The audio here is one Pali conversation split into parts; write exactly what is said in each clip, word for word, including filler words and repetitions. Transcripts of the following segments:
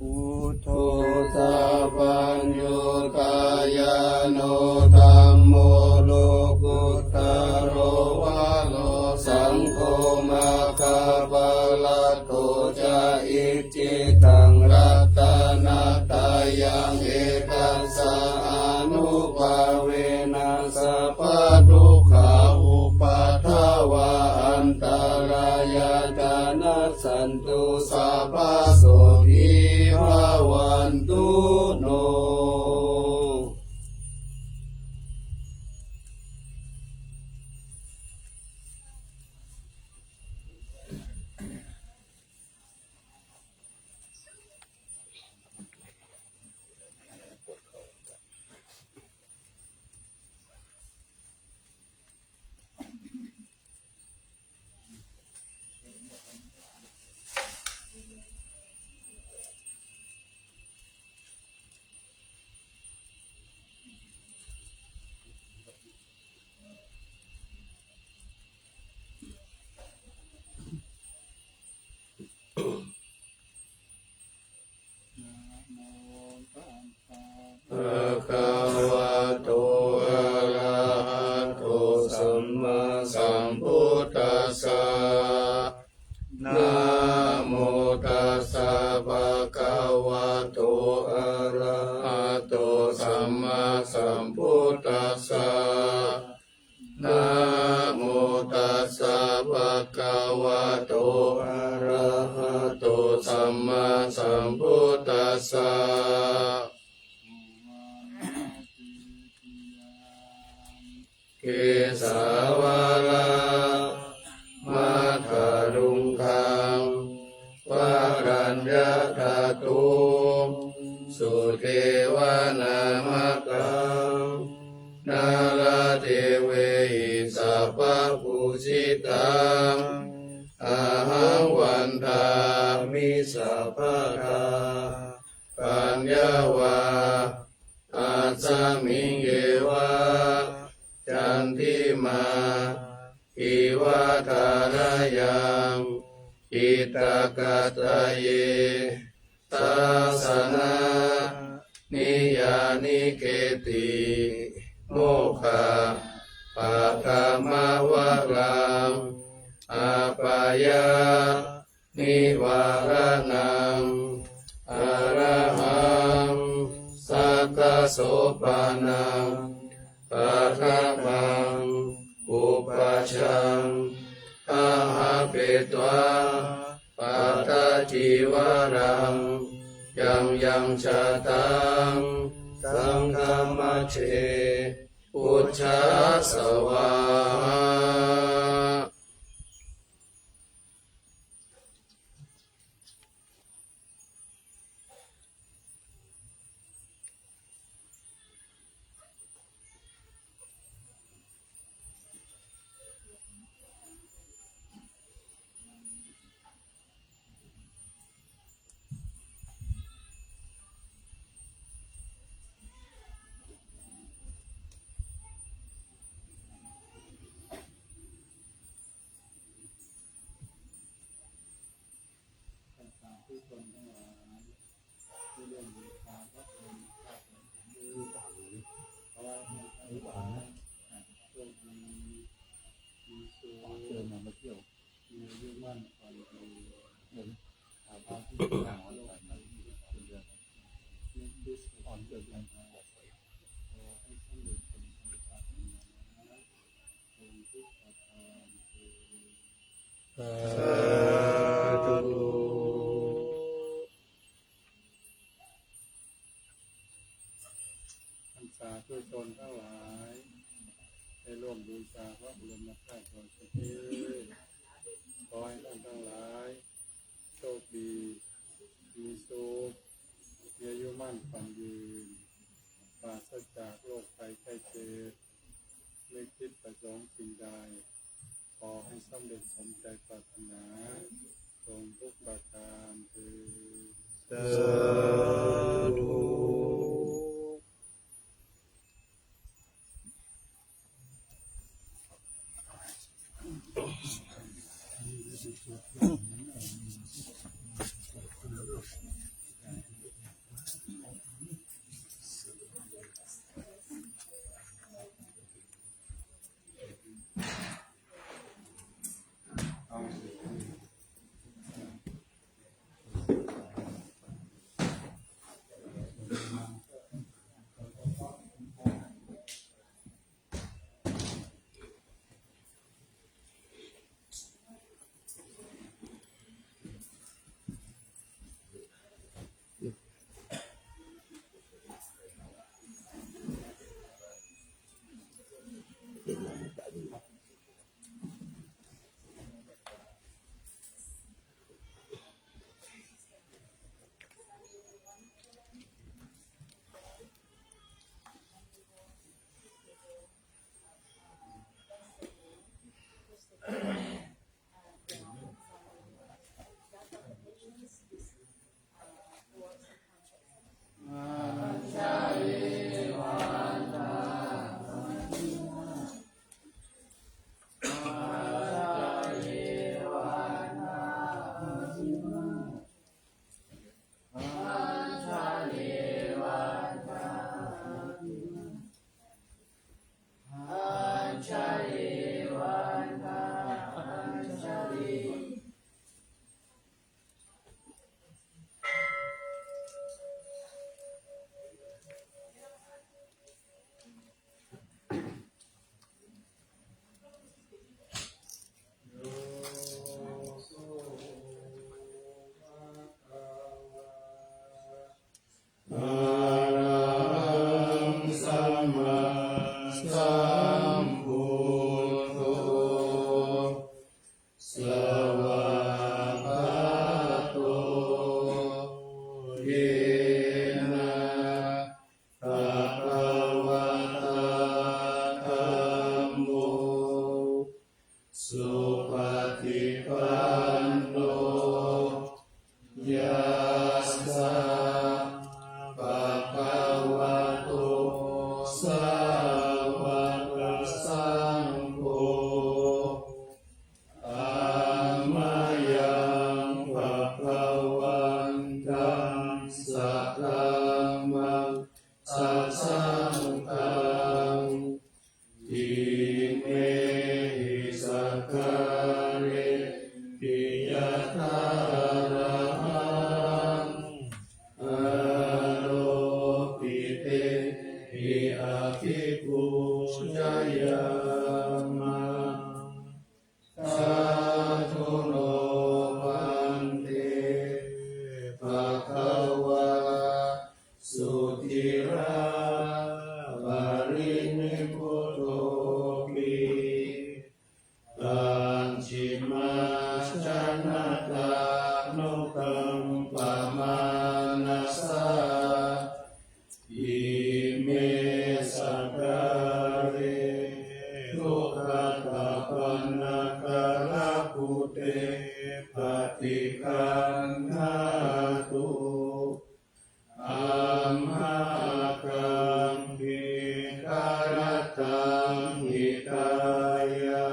Buddho sabbaññutañāṇo dhammo lokuttaro varo saṅgho maggaphalaṭṭho ca icchitaṃ ratanattayaṃ etassa ānubhāvena sabbadukkhā upaddavā antarāyā ca nassantu sabbasotthī bhavantu no. Bhagavato arahato sammāsambuddhassa. Namo tassa bhagavato arahato sammāsambuddhassa. Namo tassa bhagavato arahato sammāsambuddhassa. Kesavādamaddaluṅgaṃ varaññathato sudevanāmakam nāḷadevehi sabbapūjitaṃ ahaṃ vandāmi sabbadā. Paññā vā asmiṃ evā candimā iva thārayaṃ diṭṭhakāttaye sāsana niyyānike'ti mokkhapagamavaraṃ apāya nivāraṇaṃ arahaṃ sakkasopaṇaṃ paṭhamaṃ pubbajaṃ āhāpetvā pattacīvaraṃ yaṃ yaṃ jātaṃ saṅghamajjhe pūjā svāhā. ท่านสาธุชนทั้งหลาย ที่ร่วมบูชาพระบรมธาตุ ขอให้ท่านทั้งหลายโชคดี มีสุข มีอายุมั่นขวัญยืน สามารถที่จะ สาธุ ท่านสาธุชนทั้งหลาย ได้ร่วมบูชาพระบรมธาตุดอยสุเทพ ขอให้ท่านทั้งหลาย โชคดี มีสุข มีอายุมั่นขวัญยืน ปราศจากโรคภัยไข้เจ็บ นึกคิดประสงค์สิ่งใด ขอให้สำเร็จสมใจปรารถนา จงทุกประการเทอญ สาธุ สาธุ Arahaṃ sammāsambuddho svākkhāto yena bhagavatā dhammo supaṭipanno yassa bhagavato sāvakasaṅgho tammayaṃ bhagavantaṃ sadhammaṃ sasaṅghaṃ imehi sakkārehi yathārahaṃ āropitehi abhipūjayāma. Sādhu no bhante bhagavā sudhiraparinibbutopi pacchimājanatānukampamanasā ime sakkāre duggatapaṇṇākārabhūte paṭiggaṇhātu amhākaṃ dīgharattaṃ hitāya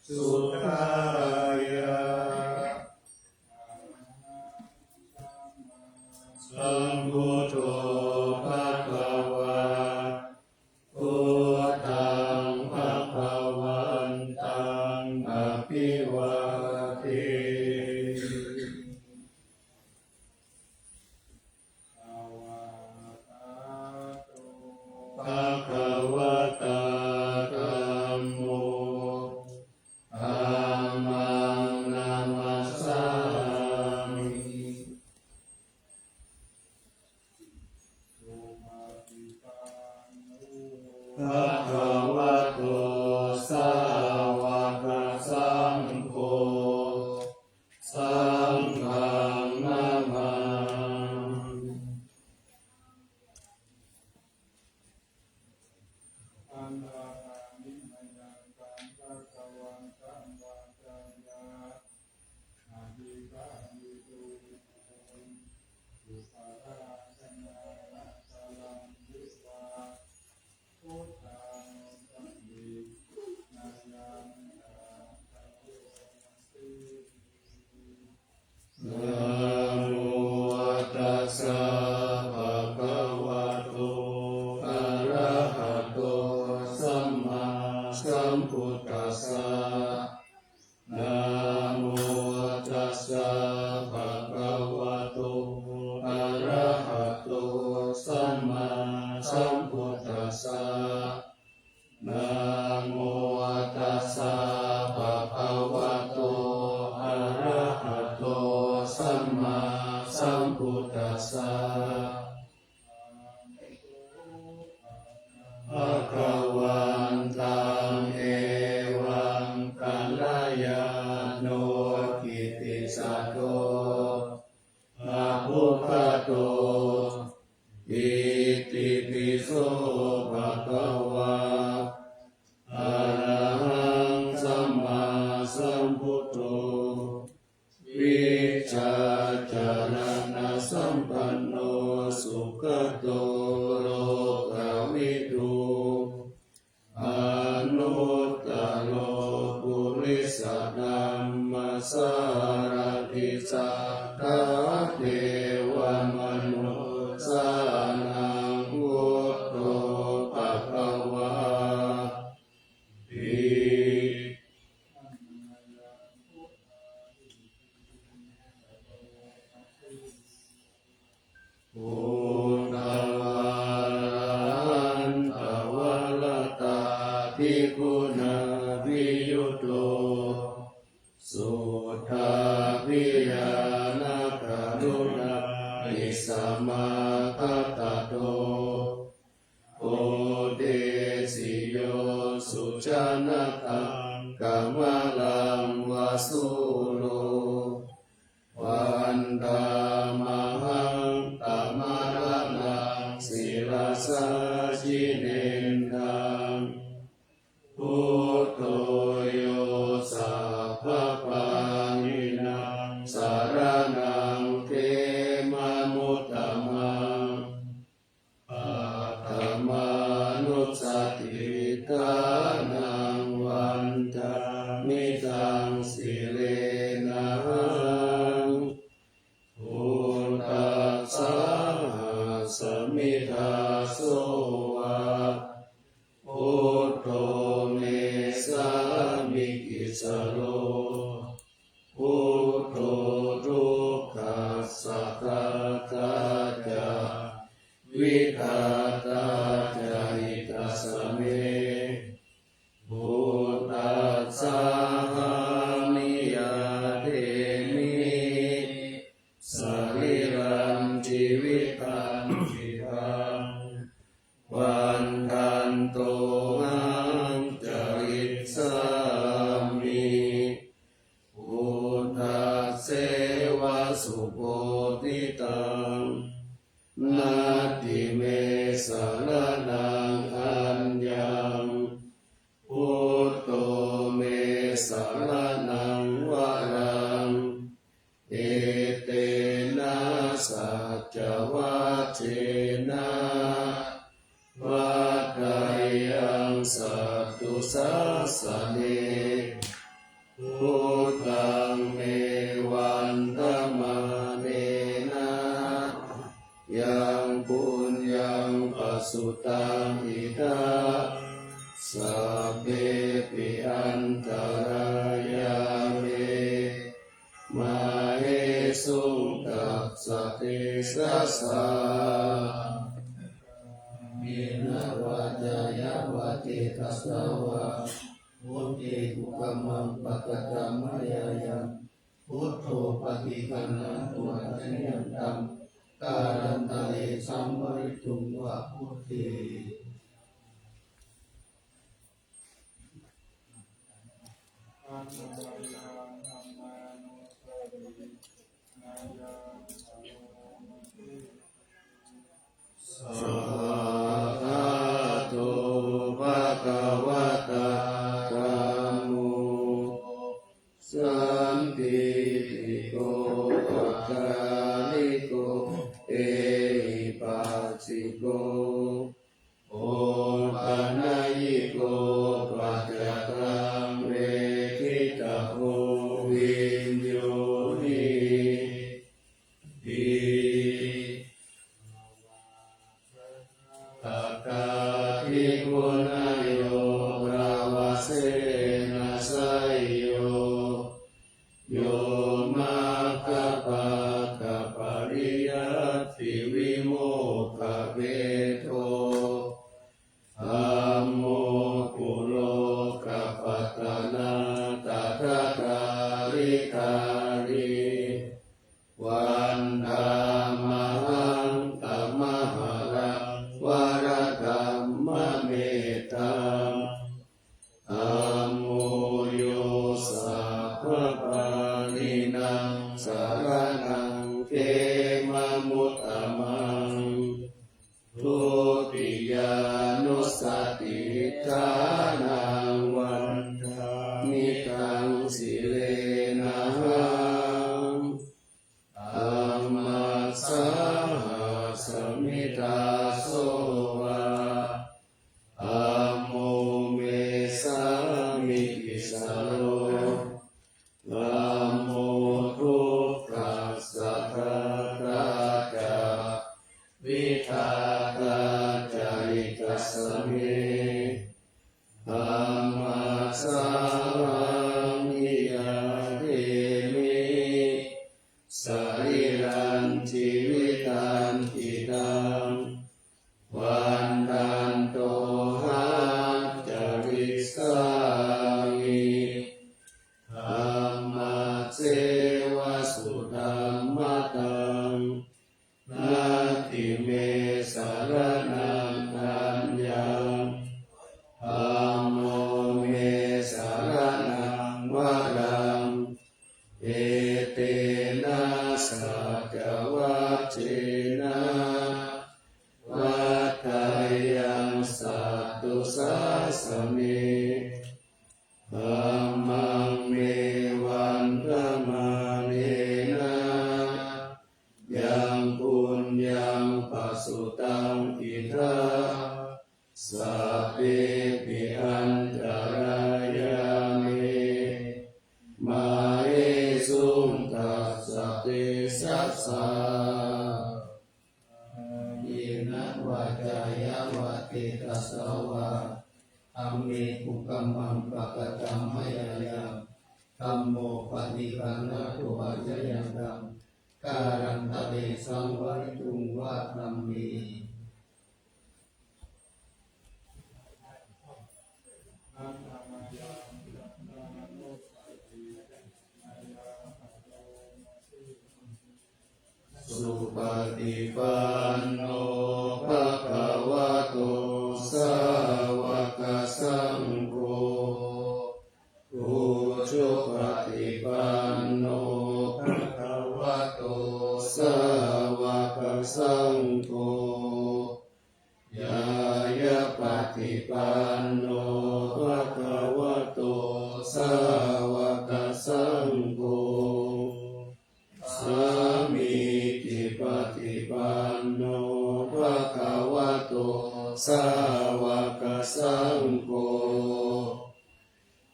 sukhāya. Sambuddho bhagavā, buddhaṃ bhagavantaṃ abhivādemi. Bhagavatā dhammo, dhammaṃ namassāmi. Bhagavato sāvakasaṅgho, saṅghaṃ namāmi. Vandāmi mayaṃ bhagavantaṃ vācāya abhiṭhānituṃ upaṭṭhānānantaraṃ iva buddhānussatinayaṃ ādhayo mati. Namo tassa bhagavato arahato sammāsambuddhassa. Bhagavantaṃ evaṃ kalyāṇo kittisaddo abbhuggato. Itipi so bhagavā arahaṃ sammāsambuddho vijjācaraṇasampanno sugato lokavidū anuttaro purisadammasārathi satthā devamanussānaṃ buddho bhagavāti. Uddhavārahantavarātādiguṇābhiyutto suddhābhiñāṇakaruṇāhi samāgatatto bodhesi yo sujanataṃ kamalaṃ va sūro vandāmahaṃ tamaraṇaṃ sirasā jinendaṃ. Buddho yo sabbapāṇīnaṃ saraṇaṃ khemamuttamaṃ paṭhamānussatiṭṭhānaṃ vandāmi taṃ sirenahaṃ. Buddhassāhasmi dāso va buddho me sāmikissaro. Buddho dukkhassa ghātā ca vidhātā ca hitassa me. Buddhassāhami yācemi sarīrañca jīvitañcidaṃ vandantohaṃ carissāmi buddhasseva subodhitaṃ. Natthi me saraṇaṃ aññaṃ buddho me saraṇaṃ varaṃ. Etena saccavajjena vaḍḍheyyaṃ satthu sāsane. Buddhaṃ me vandamānena yaṃ puññaṃ pasutaṃ idha sabbepi antarāyā me māhesuṃ tassa tejasā. Kammena vācāya va cetasā vā buddhe kukammaṃ pakataṃ mayā yaṃ buddho paṭiggaṇhatu accayantaṃ kālantare saṃvarituṃ va buddhe. Svākkhāto bhagavatā dhammo sandiṭṭhiko akāliko ehipassiko opanayiko paccattaṃ veditabbo viññūhī ti. Atthādi guṇayogavasena seyyo yo maggapākapariyattivimokkhabhedo dhammo mettā. Dhammo yo sabbapāṇīnaṃ saraṇaṃ khemamuttamaṃ. Dutiyānussatiṭṭhānaṃ vandāmi taṃ sirenahaṃ. Dhammassāhasmi dāso va, dhammo me sāmikissaro. Dhammo dukkhassa ghātā ca, vidhātā ca hitassa me. Dhammassāhaṃ niyyādemi, sarīrañjīvitañcidaṃ. Vandantohaṃ carissāmi, dhammasseva sudhammataṃ. Natthi me saraṇaṃ aññaṃ, dhammo me saraṇaṃ varaṃ. Etena saccavajjena, vaḍḍheyyaṃ satthu sāsane. Dhammaṃ me vandamānena, yaṃ puññaṃ pasutaṃ idha, sabbepi antarāyā me, māhesuṃ tassa tejasā. Kāyena vācāya va cetasā vā, dhamme kukammaṃ pakataṃ mayā yaṃ, dhammo paṭiggaṇhatu accayantaṃ, kālantare saṃvarituṃ va dhamme. Supaṭipanno bhagavato sāvakasaṅgho, ujupaṭipanno bhagavato sāvakasaṅgho, ñāyapaṭipanno bhagavato sāvakasaṅgho, sāmīcipaṭipanno bhagavato sāvakasaṅgho,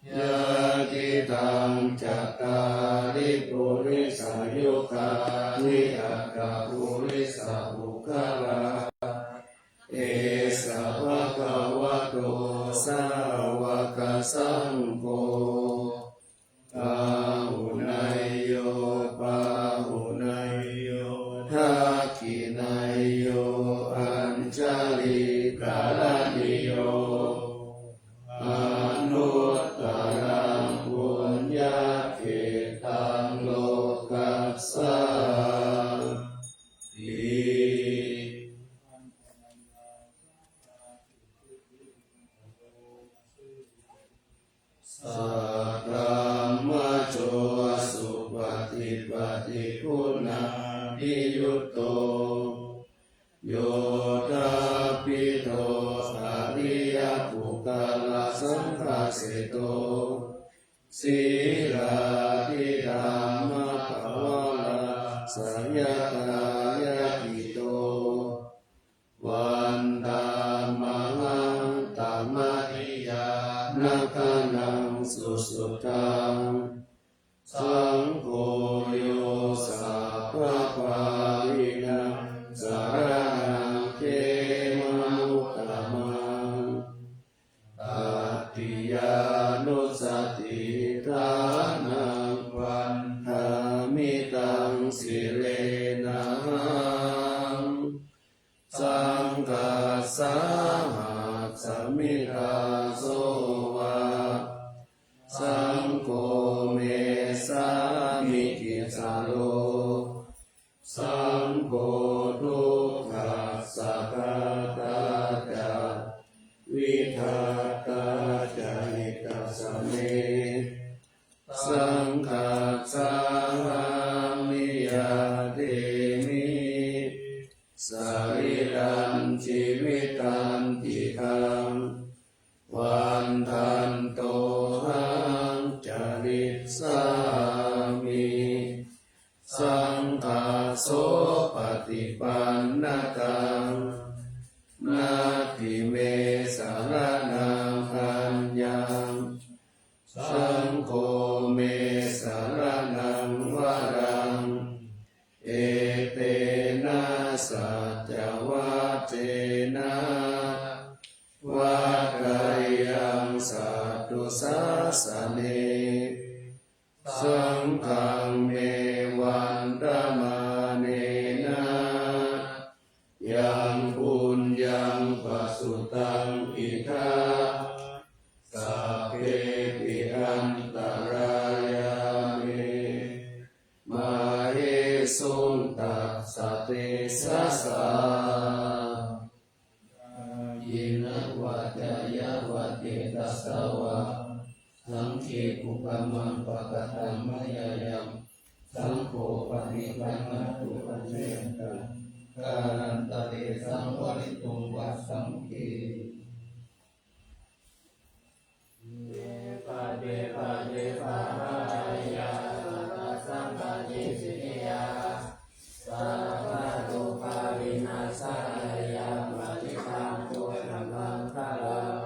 yadidaṃ cattāri purisayugāni aṭṭha purisapuggalā, esa bhagavato sāvakasaṅgho, āhuneyyo pāhuneyyo dakkhiṇeyyo añjalikaraṇīyo, anuttaraṃ puññakkhettaṃ lokassāti. Saddhammajo supaṭipattiguṇaniyutto, yoṭṭhabbidho ariyapuggalasaṅghaseṭṭho, sīlādidhammapavalāsayatthāyatito, vandāmahaṃ tamariyāna gaṇaṃ susuddhaṃ. Saṅgho yo sabbapāṇīnaṃ saraṇaṃ khemamuttamaṃ, tatiyānussatiṭṭhānaṃ vandāmi taṃ sirenahaṃ. Saṅghassāhasmi dāso va, saṅgho me sāmikissaro, saṅgho dukkhassa ghātā ca, vi Ṭhātā ca hitasā me, saṅghassa hāmi yathīhi, sarīrañjīvitañcidaṃ, vandantohaṃ carissāmi. Saṅghassopaṭipannataṃ, natthi me saraṇaṃ aññaṃ, saṅgho me saraṇaṃ varaṃ, etena saccavajjena vaḍḍheyyaṃ satthu sāsane. Saṅghaṃ me vandamānena, yaṃ puññaṃ pasutaṃ idha, sabbepi antarāyā me, māhesuṃ tassa tejasā. Kāyena vācāya va cetasā vā, saṅghe kukammaṃ pakataṃ mayā yaṃ, saṅgho paṭiggaṇhatu accayantaṃ, kālantare saṃvarituṃ va saṅghe. Vipattipaṭibāhāya sabbasampattisiddhiyā, sabbarogavināsāya parittaṃ brūtha maṅgalaṃ.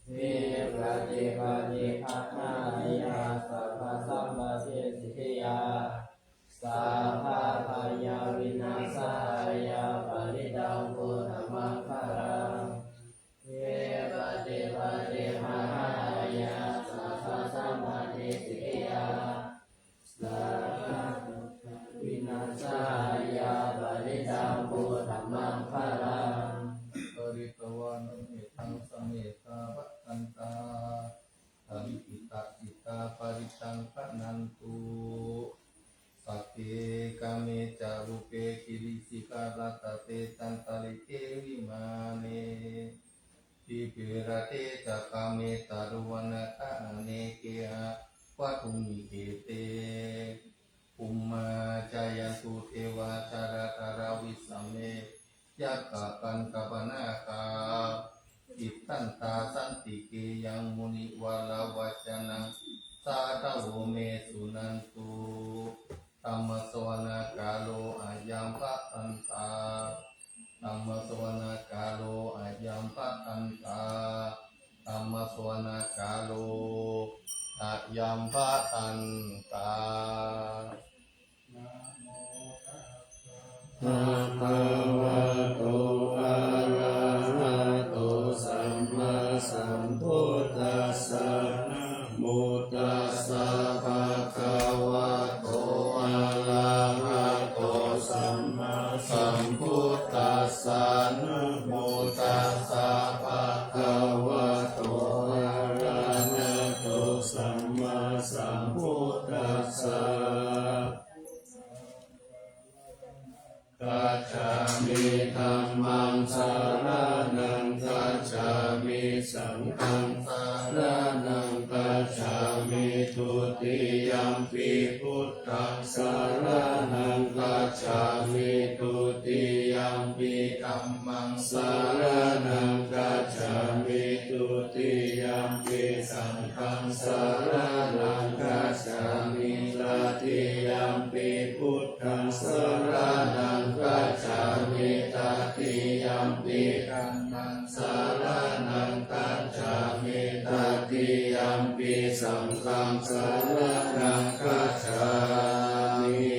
Vipattipaṭibāhāya sabbasampattisiddhiyā, sabbabhayavināsāya parittaṃ brūtha maṅgalaṃ. Vipattipaṭibāhāya sabbasampattisiddhiyā, sabbadukkhavināsāya parittaṃ brūtha maṅgalaṃ. Pharitvāna mettaṃ samettā bhadantā, avikkhittacittā parittaṃ bhaṇantu. Sagge kāme ca rūpe girisikharataṭe cantalikkhe vimāne, dīpe raṭṭhe ca gāme taruvanagahane gehavatthumhi khette, bhummā cāyantu devā jalathalavisame yakkhagandhabbanāgā, tiṭṭhantā santike yaṃ munivaravacanaṃ sādhavo me suṇantu. Dhammassavanakālo ayambhadantā. Dhammassavanakālo ayambhadantā. Dhammassavanakālo ayambhadantā. Bhagavato arahato sammāsambuddhassa. Namo tassa bhagavato arahato sammāsambuddhassa. Namo tassa bhagavato arahato sammāsambuddhassa. Gacchāmi. Dhammaṃ saraṇaṃ gacchāmi. Saṅghaṃ saraṇaṃ gacchāmi. Dutiyampi buddhaṃ saraṇaṃ gacchāmi. Dutiyampi dhammaṃ saraṇaṃ gacchāmi. Dutiyampi saṅghaṃ saraṇaṃ gacchāmi. Tatiyampi buddhaṃ saraṇaṃ gacchāmi. Tatiyampi dhammaṃ saraṇaṃ gacchāmi. Tatiyampi saṅghaṃ saraṇaṃ gacchāmi.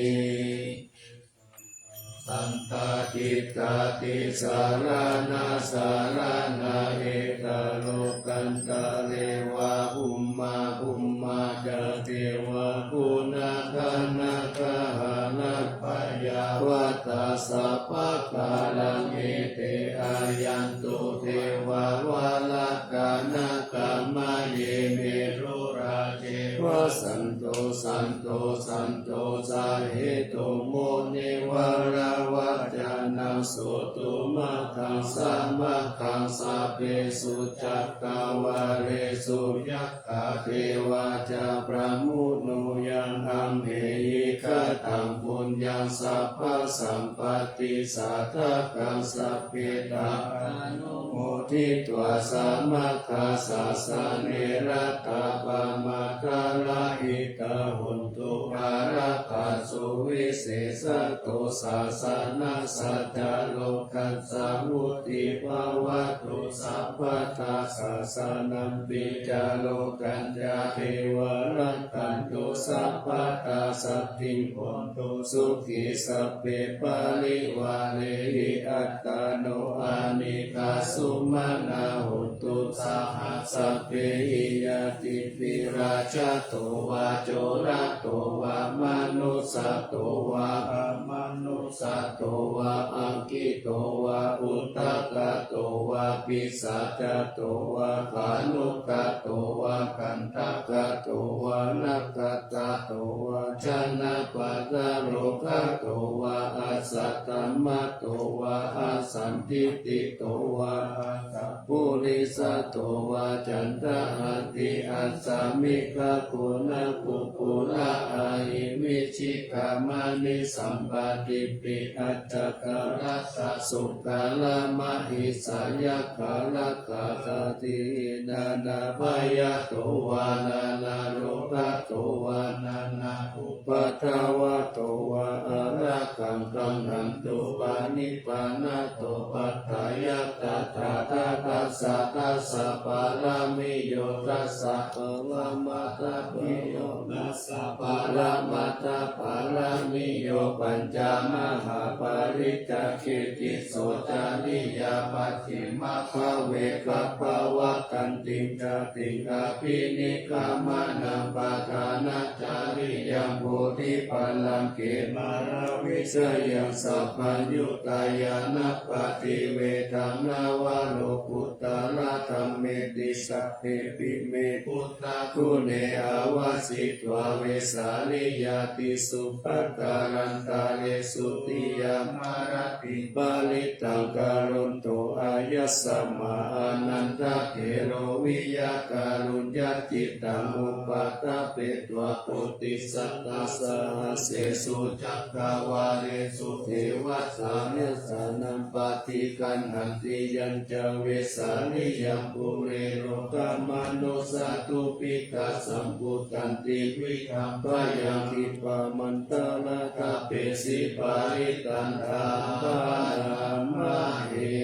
Santādi attādi saraṇa saraṇa ettha lokantare va bhummā bhummā ca devā guṇagaṇagahaṇappayāvatā sabbakālaṃ ete āyantu devā valakanakkamaye merurāje vasanto santo santosahetuṃ munivaravacanaṃ Sotumaggaṃ samaggaṃ sabbesu cakkavāḷesu yattā devā ca brahmuno yaṃ amhehi kataṃ puññaṃ sabbasampattisādhakaṃ sabbe taṃ anumoditvā samaggāsāsane ratā pamādarahitā hontu. Ārakkhaṃ suvisesato sāsanassa ca lokassa vuḍḍhī bhavatu sabbadā. Sāsanampi ca lokañca devā rakkhantu sabbadā. Saddhiṃ bhavantu sukhī sabbe parivārehi attano anīghā sumanā hontu. Saha sabbehi ñātibhi rājato vā corato vā manussato vā amanussato vā aggito vā udakato vā pisācato vā khāṇukato vā kaṇṭakato vā nakkhattato vā janapadanarogāto vā asaddhammato vā asandiṭṭhito vā asappurisato vā caṇḍahatthiassamigagoṇakukkuraahivicchikamaṇisambāditiaccakarassasūkaramahisayakkharakkhasādīhi nānābhayato vā nānārogato vā nānā upaddavato vā ārakkhaṃ gaṇhantu. Panibbānato paṭṭhāya tathāgatassa dasa pāramiyo dasa paramatthaparayo dasa paramatthapāramiyo pañca mahāpariccāge tisso cariyā pacchimabbhave gabbhāvakkantiṃ jātiṃ abhinikkhamanaṃ padhānacariyaṃ bodhipallaṅke māravijayaṃ sabbaññutañāṇappaṭivedhaṃ navalokuttaradhammeti sabbepime buddhaguṇe āvajjitvā vesāliyā tīsu pākārantaresu tiyāmarattiṃ parittaṃ karonto āyasmā ānandatthero viya kāruññacittaṃ upaṭṭhapetvā koṭisatasahassesu cakkavāḷesu devatā yassāṇaṃ paṭiggaṇhanti yañca vesāliyaṃ pure rogāmanussadubbhikkhasambhūtantividhaṃ bhayaṃ khippamantaradhāpesi parittaṃ taṃ bhaṇāma he.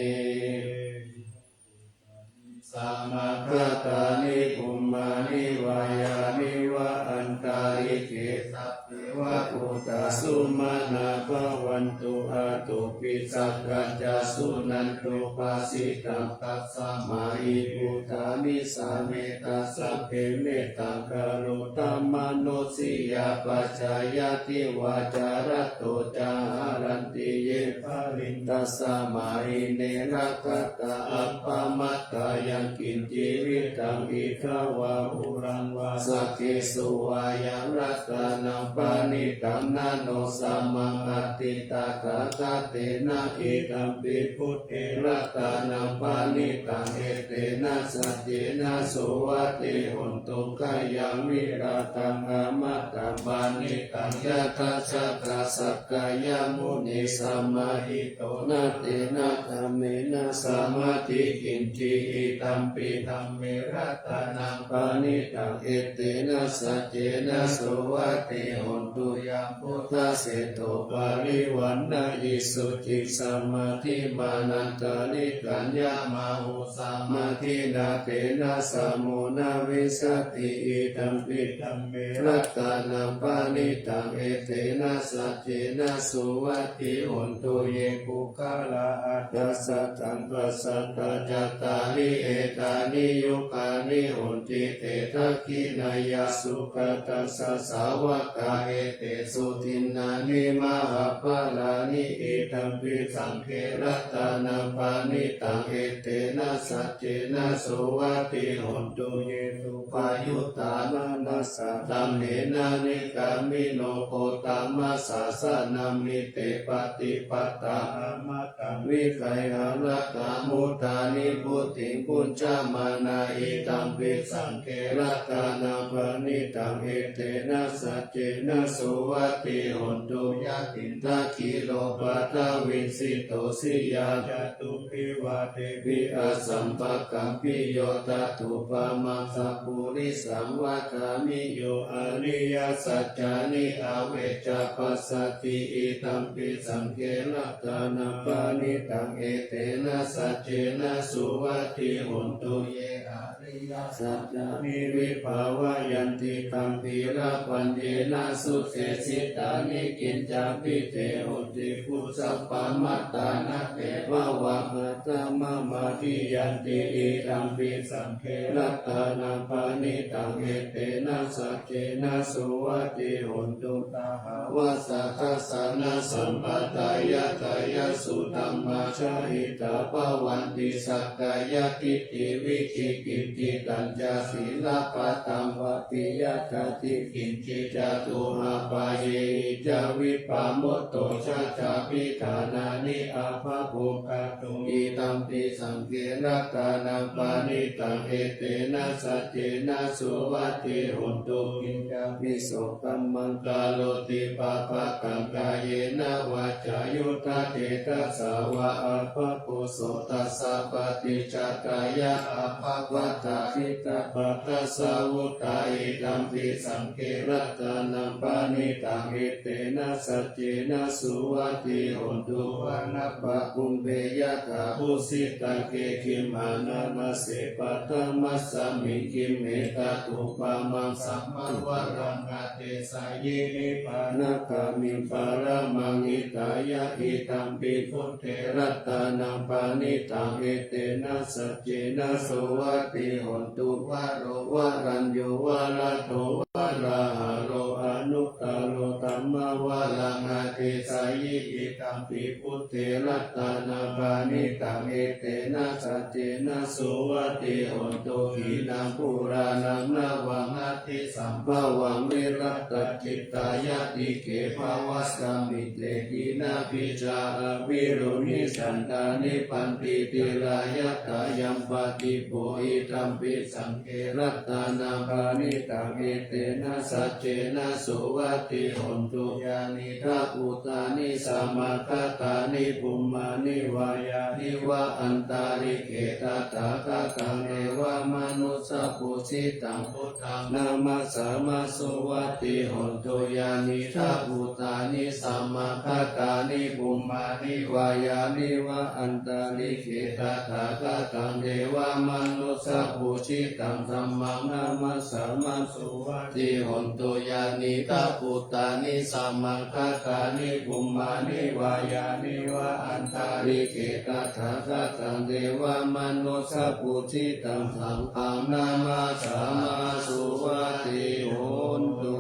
Samāgatāni bhummāni vā yāni va antalikkhe sabbeva bhūtā sumanā bhavantu athopi sakkacca suṇantu bhāsitaṃ. Tasmā hi bhūtā nisāmetha sabbe mettaṃ karotha mānusiyā pajāya divā ca ratto ca haranti ye baliṃ. Tasmā hi ne rakkhatha appamattā yaṃ kiñci vittaṃ idha vā huraṃ vā saggesu vā yaṃ ratanaṃ paṇītaṃ na no samaṃ atthi tathāgatena idampi buddhe ratanaṃ paṇītaṃ etena saccena suvatthi hotu. Khayaṃ virataṃ amataṃ paṇītaṃ yadajjhagā sakyamunī samāhito na tena dhammena samatthi kiñci idampi dhamme ratanaṃ paṇītaṃ etena saccena suvatthi hotu. Yaṃ buddhaseṭṭho parivaṇṇayī suciṃ samādhimānantarikaññamāhu samādhinā tena samo na vijjati idampi dhamme ratanaṃ paṇītaṃ etena saccena suvatthi hotu. Ye puggalā aṭṭha sataṃ pasatthā cattāri etāni yugāni honti te dakkhiṇeyyā sugatassa sāvakā Etesu dinnāni mahapphalāni, idampi saṅghe ratanaṃ paṇītaṃ, etena saccena suvatthi hotu. Ye suppayuttā manasā daḷhena, nikkāmino gotamasāsanamhi, te pattipattā amataṃ vigayha, laddhā mudhā nibbutiṃ bhuñjamānā, idampi saṅghe ratanaṃ paṇītaṃ, etena saccena suvatthi hotu. Yathindakhīlo paṭhaviṃ sito siyā, catubbhi vātebhi asampakampiyo, tathūpamaṃ sappurisaṃ vadāmi, yo ariyasaccāni avecca passati, idampi saṅghe ratanaṃ paṇītaṃ, etena saccena suvatthi hotu. Ye ariyasaccāni vibhāvayanti, gambhīrapaññena sudessitāni, kiñcāpi te honti bhusappamattā, na te bhavaṃ aṭṭhamamādiyanti, idampi saṅghe ratanaṃ paṇītaṃ, etena saccena suvatthi hotu. Tahāvassa dassanasampadāya, tayassu dhammā jahitā bhavanti, sakkāyadiṭṭhi vicikicchitañca, sīlabbataṃ vāpi yadatthi kiñci, catūhapāyehi ca vippamutto, cha cābhiṭhānāni abhabbuṃ kātuṃ, idampi saṅghe ratanaṃ paṇītaṃ, etena saccena suvatthi hotu. Kiñcāpi so kammaṃ karoti pāpakaṃ, kāyena vācāyuda cetasā vā, abhabbo so tassa paṭicchadāya, abhabbatā diṭṭhapadassa vuttā, idampi saṅghe ratanaṃ paṇītaṃ, etena saccena suvatthi hotu. Vanappagumbe yathā phussitagge, gimhānamāse paṭhamasmiṃ gimhe, tathūpamaṃ sammavaraṃ adesayi, nibbānagāmiṃ paramaṃ hitāya, idampi buddhe ratanaṃ paṇītaṃ, etena saccena suvatthi hotu. Varo varaññū varado varāharo, anuttaro dhammavaraṃ adesayi, idampi buddhe ratanaṃ paṇītaṃ, etena saccena suvatthi hotu. Khīṇaṃ purāṇaṃ navaṃ natthi sambhavaṃ, virattacittāyatike bhavasmiṃ, te khīṇabījā avirūḷhichandā, nibbanti dhīrā yathāyampadīpo, idampi saṅghe ratanaṃ paṇītaṃ, etena saccena suvatthi hotu. Yānīdha bhūtāni samāgatāni, bhummāni vā yāni va antalikkhe, tathāgataṃ devamanussapūjitaṃ, buddhaṃ namassāma suvatthi hotu. Yānīdha bhūtāni samāgatāni, bhummāni vā yāni va antalikkhe, tathāgataṃ devamanussapūjitaṃ, dhammaṃ namassāma suvatthi hotu. Yānīdha bhūtāni samāgatāni, bhummāni vā yāni va antalikkhe, tathāgataṃ devamanussapūjitaṃ, saṅghaṃ namassāma suvatthi hotu.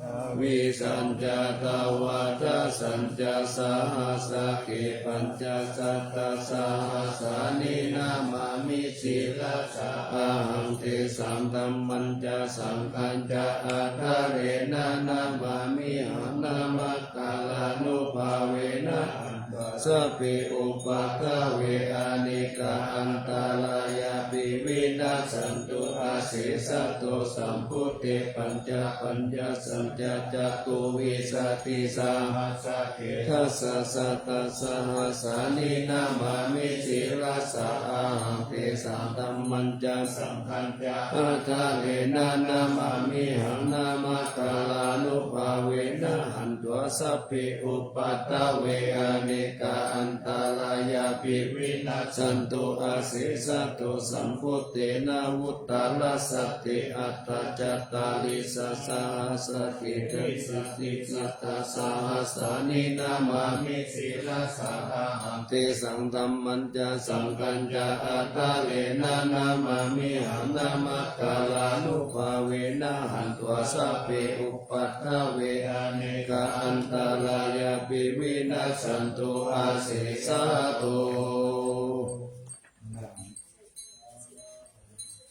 Aṭṭhavīsañca dvādasañca sahassake, pañcasatasahassāni namāmi sirasā ahaṃ. Tesaṃ dhammañca saṅghañca ādarena namāmihaṃ, namakārānubhāvena hantvā sabbe upaddave, anekā antarāyāpi vinassantu asesato. Sambuddhe pañcapaññāsañca catuvīsatisahassake, dasasatasahassāni namāmi sirasā ahaṃ. Tesaṃ dhammañca saṅghañca ādarena namāmihaṃ, namakārānubhāvena han hantvā sabbe upaddave anekā antarāyāpi vinassantu asesato. Sambuddhe navuttarasate aṭṭhacattāḷīsasahassake dasasattisatasahasāni namāmi sirasā ahaṃ. Tesaṃ dhammañca saṅghañca ādarena namāmihaṃ. Namakārānubhāvena hantvā sabbe upaddave anekā antarāyāpi vinassantu asesato.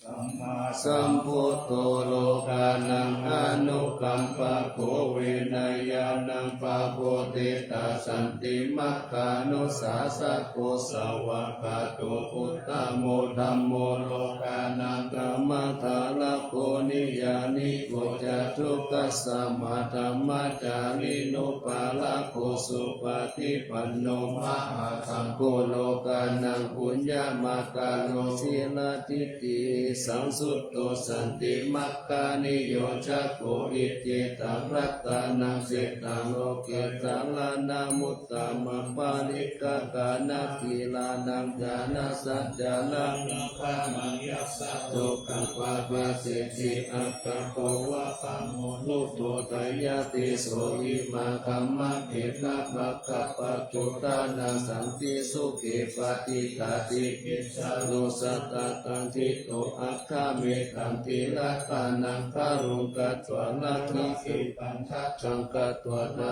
Sammāsambuddho lokānaṃ anukampako venayyānaṃ pamoditā santimaggānusāsako svākkhāto uttamo dhammo lokānaṃ dhammaddharako niyyāniko ca dukkasmā dhammacārino pālako supaṭipanno mahāsaṅgho lokānaṃ puññamakālo sīladiṭṭhi saṅsuddo santimagganiyojako iccettaṃ ratanaṃ setaṃ loke saraṇamuttamaṃ pariggāga nakhīlānañca nasaccāramakkhamathaddhayakkhaṃ pāpāseti attabhāvapamodo bodhayati. So imā dhammakkhemamakkhappattuttānaṃ santi sukhe patiṭṭhāsi kissāro sattataṃ ṭhito akkhamidaṃ tirattānaṃ garuṃ katvāna kaṭṭhaṃ katvāna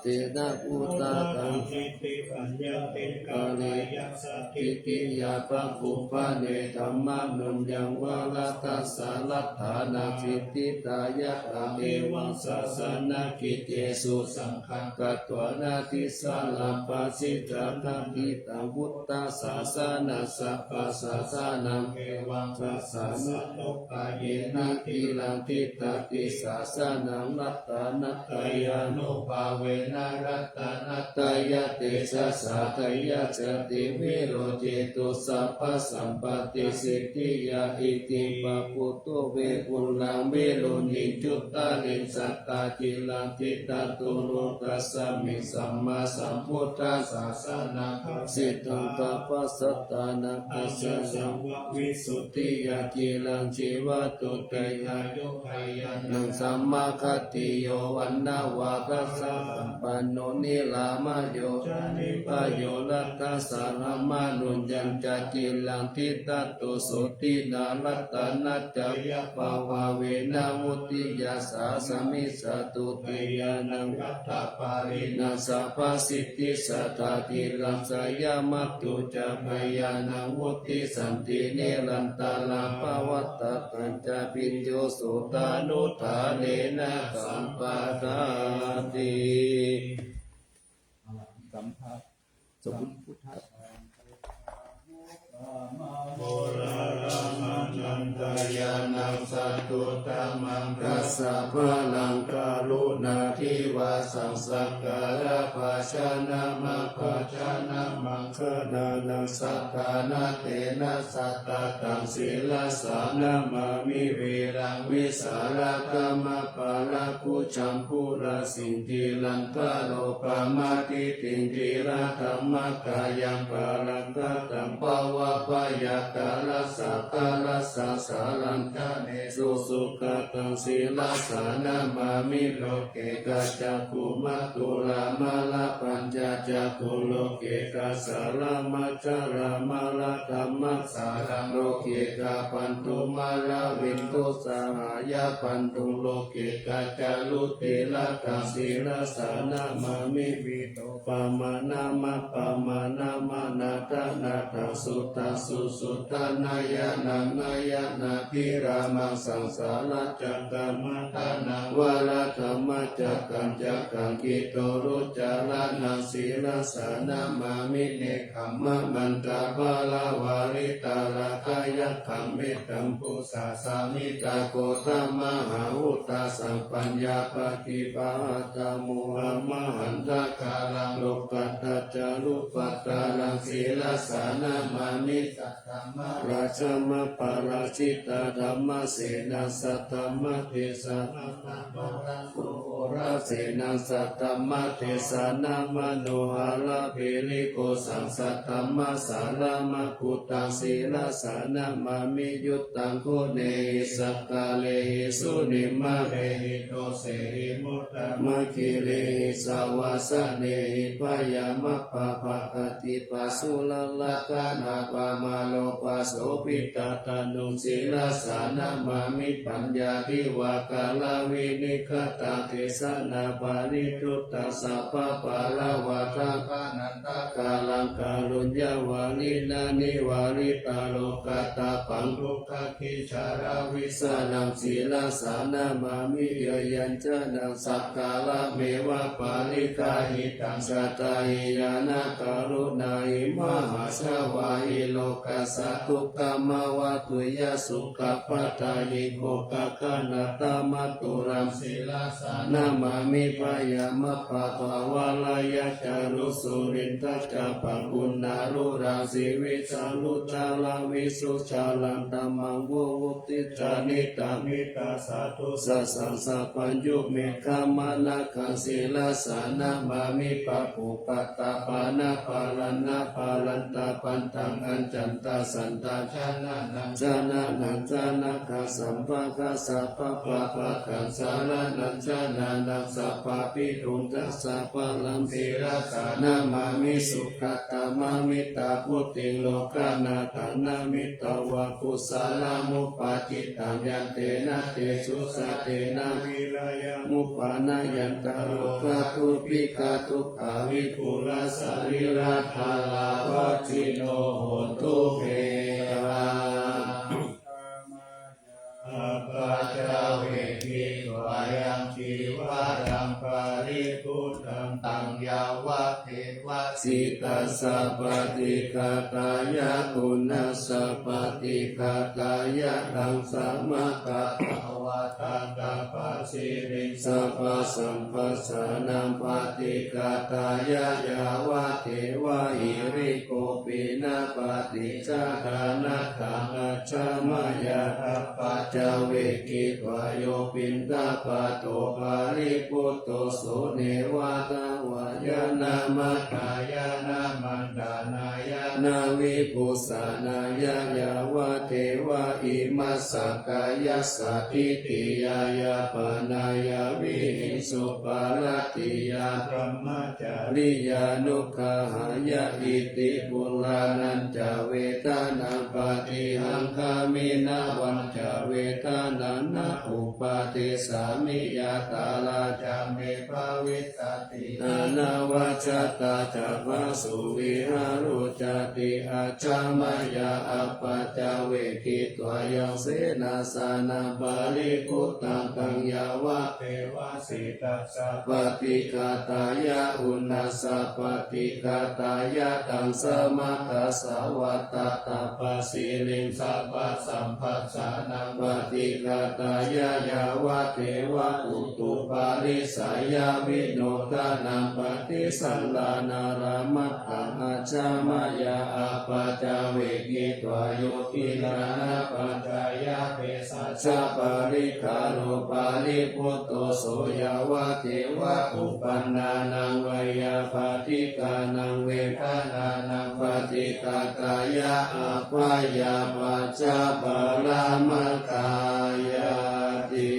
tena uttaraṃ kāle satthitthiya bhaguṃ bhaṇe dhammanuññaṃ varattha saraṇamatiṭṭhāya. Evaṃ sāsanakiccesu saṅghaṃ katvāna tisaraṃ pasitaṃ ṭhānaṃ vuṭṭhāsāsanasapāsāsanaṃ evaṃ sāsananupāyena tilaṃ tiṭṭhati sāsanaṃ ratanattayānubhāvena ratanattayatejasā jayassanti virocetu sabbasampattisiddhiyā. Itiṃ pāpū tove puraṃ virūḷhiṃ cuttāriṃ sattā cirantiṭṭhatu lokasmiṃ sammāsambuddhassa sāsanaṃ dasitaṃ tapassattānaṃ āsayaṃ visuddhiyā ciraṃ jīvatu dīghāyu āyunaṃ sammākattiyo vaṇṇavādassampanno nirāmayo janipayo laddhassa ramaṇujañca ciraṃ tiṭṭhatu sotthinā ratanattayabhāvena vuḍḍhiyā saha samijjhatu jayānaṃ rattabaliṃ sabbasiddhi satthā ciraṃ jayamatthu ca jayānaṃ vuḍḍhisanti nirantarā pavattatañca bhiyyo sotthanudhānena sampādati. สมภาร สมภาร Moggallānaṃ nandiyaṃ sātudhammaṃ dasabalaṃ karuṇādhivāsaṃ sakkārabhājanamabbhājanamaṅgalānaṃ sāvadhanatena santataṃ sirasā namāmi vīraṃ vīsālakamapālaguñjambūrasim dhīraṃ taropamāditim dhīradhammakayaṃ paranadaṃ bhavabhayākālasakārasaṃ saraṇamesu sugataṃ sirasā namāmi. Lokekā cakkhumā dhūlā mālā pañcacakkhuṃ lokekā sārā majjhārā mālā dhammasāraṃ lokekā bandhū mālā vindhū sahāyā bandhū lokekā ca rū tilakkhaṃ sirasā namāmi. Vīto pamāṇamappamāṇamanādanatthaṃ suddhaṃ susuddhaṃ nayanānāyanābhirāmaṃ saṃsāracakkamataṇhaṃ varadhammacakkaṃ cakkaṃ khiḍḍorucaraṇaṃ sirasā namāmi. Nekkhammamantapaḷavāritaratyakkhaṃ mettambusasāmittaghoramahāuddhasaṃ paññāpadīpajaṃ mohamahaṇḍakāraṃ lokuttarañca rūpattaraṃ sirasā namāmi. Saddhammarājamapārājitadhammasenā saddhammadesanāmatparaṃ suhulā senā saddhammadesanāmanohārabhirigosaṃ saddhammasāramakuthaṃ sirasā namāmi. Yuttaṃ guṇehi sakkārehi sunimmārehi dosehi muddamakkhilehi savāsanehi bhayamappamakaṭṭhi pāsurallakkhaṇapamāro pāsobhitattanūṃ sirasā namāmi. Paññādivākāraviṇiggatādesānapāṇi tuttasabbapāḷavā dakkhiṇantakāraṃ kāruññavāriṇaṃ nivārītarogātāpaṃ dukkhābhi jaravisāraṃ sirasā namāmi. Yayañcanaṃ sakkārameva pariggāhitaṃ jātāhi ñāṇakaruṇāhi mahāsāvāhi lokassa dukkhamāvatuyya sukhapadayigo gaganatamaturaṃ sirasā namāmi. Bhayamappamānamappamādaye ca rū surindajābaṃ uṇṇāluṃ sīvisaṃ rūciraṃ visuddhāraṃ dhammaṃ vivutti caṇidha mitta saddo sassaṃ sabbaññū meghamaṇakaṃ sirasā namāmi. Pāpūpaṭṭhapāṇābharanābharantā pantānañcantā santā janānañca nānattha nāgā sabbakā sabbapāpaggaṃ saraṇaṃ janānaṃ sabbabhikkhuṃ dasapālaṃ sirasā namāmi. Sukkā tamā mittabuddhiṃ lokānatānamittāva kusalamupajittaṃ yantena tejasā tena virayamuppannāya nānārogā dubbighā dukkhā vipulā sarīradhārā vaṇṇino hotu me. Appaccavekkhitvā yaṃ cīvaraṃ paribhuttaṃ taṃ yāvadeva sītassa paṭighātāya uṇhassa paṭighātāya taṃ samāgatvā vātaṃ tapasiriṃ sabbasamphassānaṃ paṭighātāya yāvadeva hirikopinapaṭicchādanatthaṃ ajja mayā. Appaccavekkhitvā yo piṇḍapāto paribhutto so neva davāya na madāya na maṇḍanāya na vibhūsanāya yāvadeva imassa kāyassa ṭhitiyā yāpanāya vihiṃsuparatiyā brahma cariyānuggahāya. Iti purāṇañca vedanaṃ paṭihaṅkhāmi navañca vedanaṃ na uppādessāmi yātrā ca me bhavissati anavajjatā ca phāsuvihāro cāti. Ajja mayā appaccavekkhitvā yaṃ senāsanaṃ paribhuttaṃ taṃ yāvadeva sītassa paṭighātāya uṇhassa paṭighātāya taṃ samāgatvā vātaṃ tapasiriṃ sabbasamphassānaṃ paṭighātāya yāvadeva utuparissayavinodanaṃ paṭisallānārāmatthaṃ. Ajja mayā appaccavekkhitvā yo gilānapaccayabhesa jjhaparikkhāro paribhutto so yāvadeva uppannānaṃ veyyābādhikānaṃ vedanānaṃ paṭighātāya abyāpajjhaparamatāyāti.